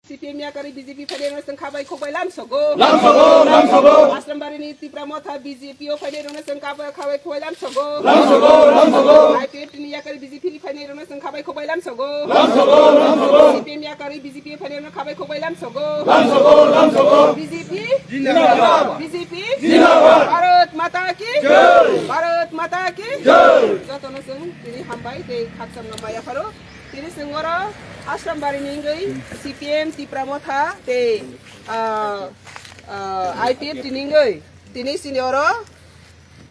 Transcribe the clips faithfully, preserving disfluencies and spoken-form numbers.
C P M yakarwi B J P phainairokno chwng khabai khukbai lamsogo. Lamsogo, lamsogo. Asrambari ni Tipra Motha B J P o phainairokno chwng khabai, khabai khukbai lamsogo. Lamsogo, lamsogo. I P F T ni yakarwi B J P ni phainairokno chwng khabai khukbai lamsogo. Lamsogo, lamsogo. C P M yakarwi B J P o phainairokno khabai khukbai lamsogo. Lamsogo, lamsogo. B J P. Jindabad. B J P. Jindabad. Bharat Mata ki. Jai. Bharat Mata ki. Jai. Jotono chwng tini hambai tei khakchangno maya pharo. Tini chwng oro Asrambari ni wngwi C P M Tipra Motha tei, ah, ah, I P F T ni wngwi tini chini oro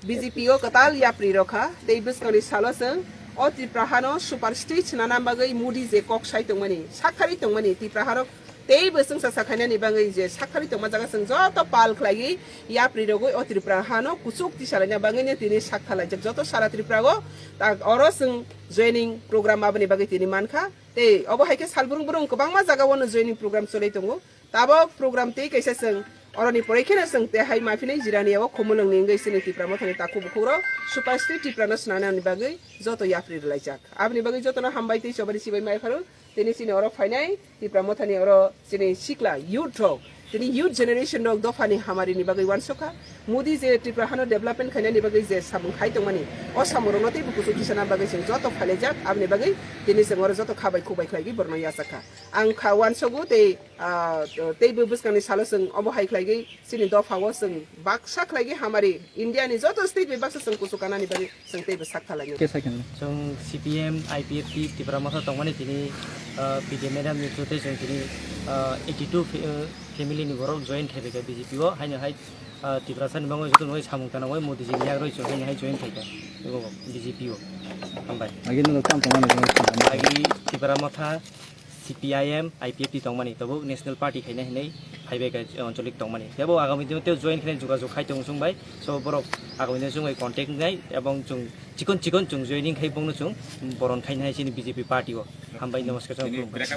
B J P o kwtal yapri rokha tei bwskangni salo chwng o Tripura hano super state swnana bagwi Modi je kok sai tongmani, sakharwi tongmani Tripura harok tei bo chwngsa sakhainani bagwi je sakharwi tongma jaga chwng joto pal khlaiwi yapri rogwi o Tripura hano kuchuk tisalaina bagwino tini sakha laijak joto sara Tripura o. Tak oro chwng joining program aboni bagwi tini mankha. Tei obo hai khe salbrung brung kwbangma jaga wano joining program choli tongo. Tabok program tei kaisa chwng oroni poroi kheno chwng tei hai maphinai jirani abo Khumulwngni wngwi chini Tipra Mothani takhuk bukhukrok super state Tiprano swnanani bagwi joto yapri rwlaijak. Aboni bagwi jotono hambai tei chobani chibai mai pharo tini chini oro phainai Tipra Mothani oro chini sikla youth rok, tini youth generation rok dophani hamarini bagwi uansukha. Modi je Tripura hano development khainani bagwi je samung khai tongmani, o samungrokno teibo kuchuk tisana bagwi chwng joto phailaijak. Aboni bagwi tini chwng oro joto khabai khukbai khlaigwi borokno yachakha. Ang kha uansugo tei, ah, teibo bwskangni salo chwng obo hai khlaigwi chini dophao chwng baksa khlaigwi hamari India ni joto state bai baksa chwng kuchuk kanani bagwi chwng teibo sak thalainw. Kesa khenlo. Chwng C P M, I P F T, Tipra Motha tongmani tini, ah, P K madam ni through tei chwng tini, ah, eighty two fa-, ah, family ni borok join khai bai kha B J P o. Haino hai, ah, Tiprasa ni bagwi joto nugwi samung tanwi Modi ji ni yakrwi chwng haino hai join khai kha B J P o. Hambai. Agi no tam tongmani. Agi Tipra Motha, C P I M, I P F T tongmani, tabuk National Party khaina hinwi phaibai kha, o, anchalik tongmani. Tebo agami dino tei join khaina jogajog khai tongo chwng bai. So, borok agami dino chwng bai contact wngnai, ebong chwng chikon chikon chwng joining khai bongno chwng boron khaina hai chini B J P party o. Hambai, namaskar, chwng khulumkha.